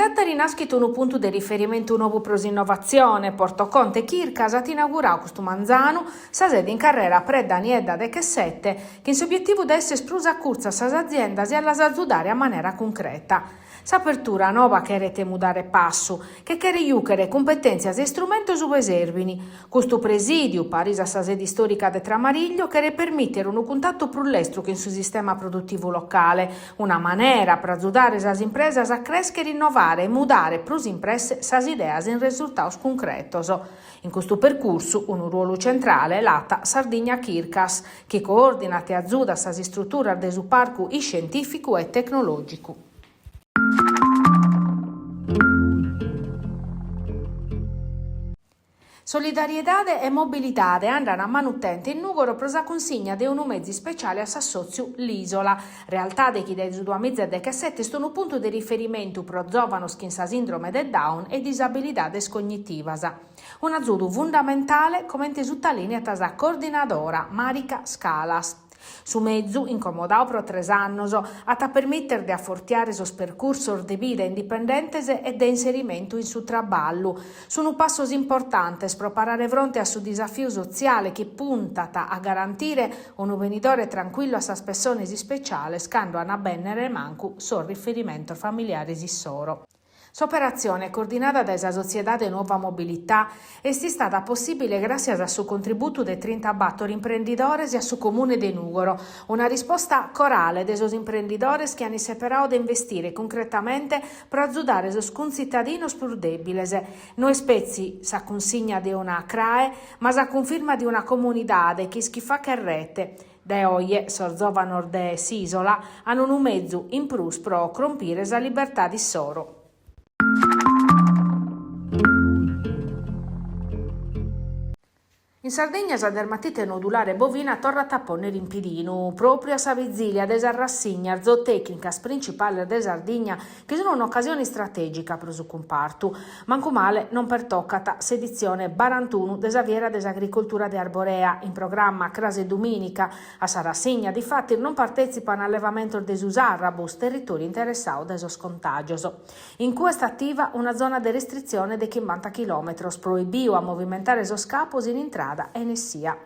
Tàtari naschit unu puntu de riferimentu nou pro s'innovatzione, Porto Conte Chircas at inauguradu custu manzanu sa sede in carrera Predda Niedda dechesete, chin s'obietivu de èssere prus a curtzu a sas aziendas e a las azudare a manera cuncreta. S'apertura noba cheret mudare passu, che cheret jùchere cumpetèntzias e istrumentos ue serbin. Custu presìdiu, paris a sa sede istòrica de Tramariglio, cheret permìtere unu cuntatu prus lestru chin su sistema produtivu locale, una manera pro azudare sas impresas a crèschere, innovare e mudare prus in presse sas ideas in resurtados cuncretos. In custu percursu, unu ruolu centrale l'at Sardigna Chircas, chi coòrdinat e azudat sas istruturas de su parcu iscientìficu e tecnològicu. Solidariedade e mobilidade andan a manu tenta in Nùgoro pro sa cunsigna de unu mezu ispeciale a s'assòtziu L'Isola, realtade chi dae su duamiza e dechesete est unu puntu de riferimentu pro zòvanos chin sa sìndrome de Down e disabilidades cognitivas. Un'azudu fundamentale, comente sutalìniat sa coordinadora Marika Scalas. Su mezu, incomodadu pro tres annos, at a permìtere de afortiare sos percursos de vida indipendentes e de inserimentu in su traballu. Sunt passos importantes pro parare fronte a su disafiu sotziale chi puntat a garantire unu benidore trancuillu a sas pessones ispeciales cando ant a bènnere mancu sos riferimentos familiares issoro. S'operatzione, coordinada dae sa sotziedade Nuova Mobilità, est istada possìbile gràssias a su contributu de trintabator imprendidores e a su Comune de Nùgoro, una risposta corale de sos imprendidores chi ant isseperadu de investire cuncretamente pro azudare sos cuntzitadinos prus dèbiles. No est petzi sa cunsigna de una crae, ma sa cunfirma de una comunidade chi ischit fàghere rete, Dae oje sos zòvanos de s'ìsola an unu mezu in prus pro crompire sa libertade issoro. In Sardigna sa dermatite nodulare bovina torrat a pònnere in pidinu, pròpriu a sa vizìlia de sas rassignas zootècnicas principales de Sardigna chi sun un'ocasione istratègica pro su cumpartu. Mancu male non pertocat s'editzione barantunu de sa Fiera de s'Agricoltura de Arborea, in programma cras e dumìnica. A sa rassigna, difatis, non partètzipan allevamentos de su Sarrabus, territòriu interessadu dae sos contàgios. In cue est ativa una zona de restritzione de chimbanta chilòmetros, proibiu a movimentare sos capos in intrada e in essia.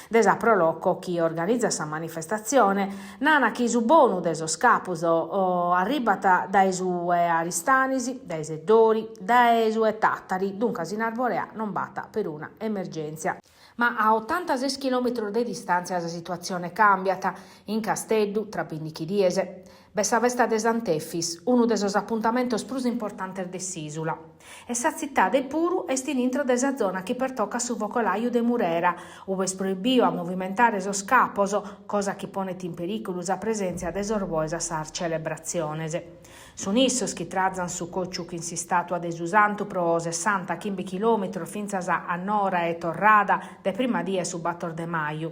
De sa Pro Loco chi organizat sa manifestatzione, nana chi su bonu de sos capos arribat dae su 'e Aristanis, dae Seddori, dae su 'e Tàtari, duncas in Arborea non b'at peruna emergèntzia. Ma a otantases chilòmetros de distàntzia sa situatzione càmbiat, in Casteddu, tra bìndichi dies, B'est sa festa de Sant'Efis, unu de sos apuntamentos prus importantes de s'ìsula. E sa tzitade puru est in intro de sa zona chi pertocat su focolaju de Murera, ue est proibiu a movimentare sos capos, cosa chi ponet in perìculu sa presèntzia de sos boes a sas celebratziones. Sun issos chi trazan su còciu chin s'istàtua de su santu pro sessantachimbe chilòmetros fintzas a Nora e torrada de prima die a su bator de maju.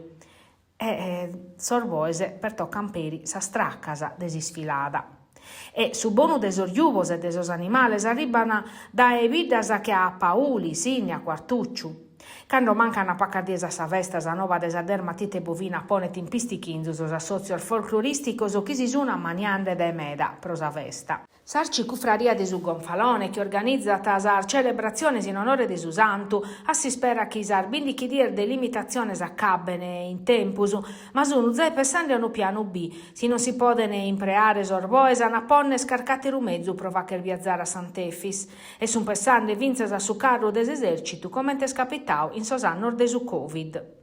E sos boes pertocan peri sas tracas de s'isfilada. E su bonu de sos jubos e de sos animales arriban dae biddas che a Pauli, Sinnia, Quartucciu. Cando mancan pacas dies a sa festa sa nova de sa dermatite bovina ponet in pistichinzu sos assòtzios folclorìsticos chi si sun ammaniande dae meda pro sa festa. S'Arcicufraria de su Gonfalone, chi organizat sas celebratziones in onore de su santu, a s'ispera chi sas bìndichi dies de limitatzione s'acabben in tempus, ma sun zai pessende a unu pianu B, si non si poden impreare sos boes an a ponner carc'àteru mezu pro fagher viazare a Sant'Efis. E sun pessende fintzas a su carru de s'esèrcitu comente est capitadu in sos annos de su Covid.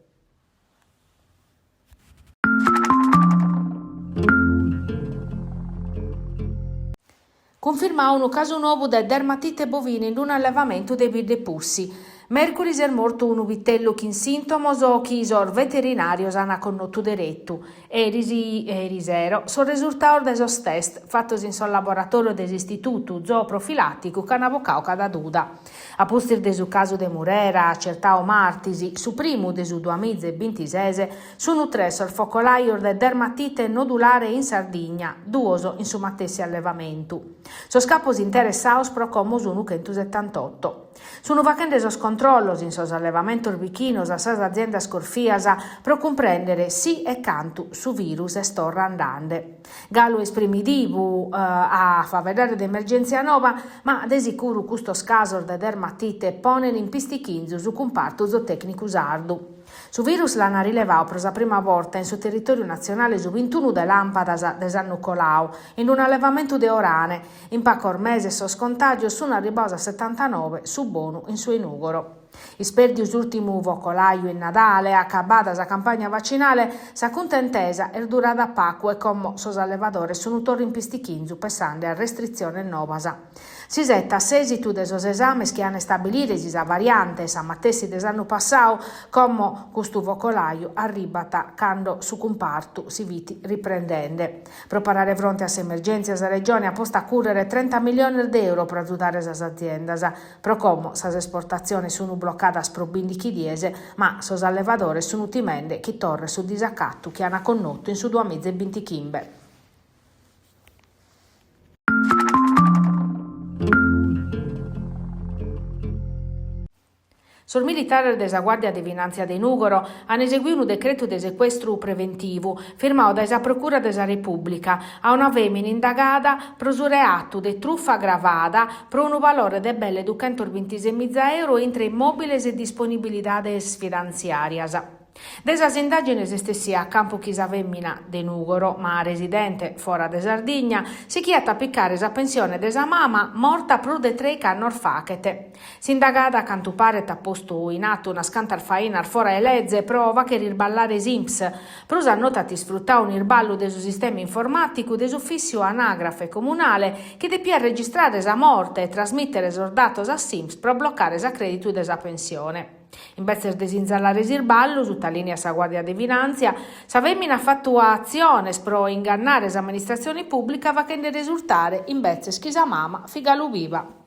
Cunfirmadu unu casu nou de dermatite bovina in un'allevamentu de Biddepussi. Mèrcuris est mortu unu vitellu chin sìntomos chi sos veterinàrios ant connotu deretu. Eris e erisero sos resurtados de sos test fatos in sos laboratòrios de s'Istitutu Zooprofilàticu ch'ant bocadu cada duda. A pustis de su casu de Murera, acertadu martis, su primu de su duamiza e bintises, sunu tres sos focolajos de dermatite nodulare in Sardigna, duos in su matessi allevamentu. Sos capos interessados pro como sunu chentusetantotto. Sunu fachende sos controllos in sos allevamentos bichinos a sas aziendas corfias pro cumprèndere si e cantu su virus est torra andende. Galu est primidivu a faeddare de emergèntzia noba, ma de sicuru custos casos de dermatite ponen in pistichinzu su cumpartu zootècnicu sardu. Su virus l'an rilevadu pro sa prima borta in su territòriu natzionale su bintunu de làmpadas de s'annu coladu, in un'allevamentu de Orane. In pacos meses sos contàgios sun arribados a setantanoe, su bonu in su 'e Nùgoro. Ispèrdiu s'ùrtimu focolaju in Nadale, acabada sa campagna vacinale, sa cuntentesa est durada pacu e como sos allevadores sun torra in pistichinzu pessande a restritziones nobas. S'isetat s'èsitu de sos esames chi an a istabilire si sa variante est sa matessi de s'annu passadu, como custu focolaju arribat cando su cumpartu si fit riprendende. Pro parare fronte a s'emergèntzia sa Regione at postu a cùrrere 30 miliones de euro pro azudare sas aziendas. Pro como sas esportatziones sunu blocadas pro bìndichi dies, ma sos allevadores sunu timende chi torret su disacatu chi an connotu in su duamiza e bintichimbe. Sos militares de sa Guàrdia de Finàntzia de Nùgoro an eseguidu unu decretu de secuestru preventivu, firmadu dae sa Procura de sa Repùblica, a una fèmina indagada pro su reatu de trufa agravada pro unu valore de belle duchentosbintisemiza euro intre immòbiles e disponibilidades finantziàrias. De sas indàgines est essia a campu chi sa fèmina, de Nùgoro, ma residente fora de Sardigna, sighiat a picare sa pensione de sa mama, morta prus de trèich'annos faghet. S'indagada, a cantu paret, at postu in atu unas cantas fainas fora 'e leze pro fàghere isballare s'Inps. Prus a notu at isfrutadu un'isballu de su sistema informàticu de s'ufìssiu anàgrafe comunale chi depiat registrare sa morte e trasmìtere sos datos a s'Inps pro blocare s'acrèditu de sa pensione. Imbetzes de sinzalare s'isballu, sutalìniat sa Guàrdia de Finàntzia, sa fèmina at fatu atziones pro ingannare s'amministratzione pùblica faghende resurtare imbetzes chi sa mama fit galu biva.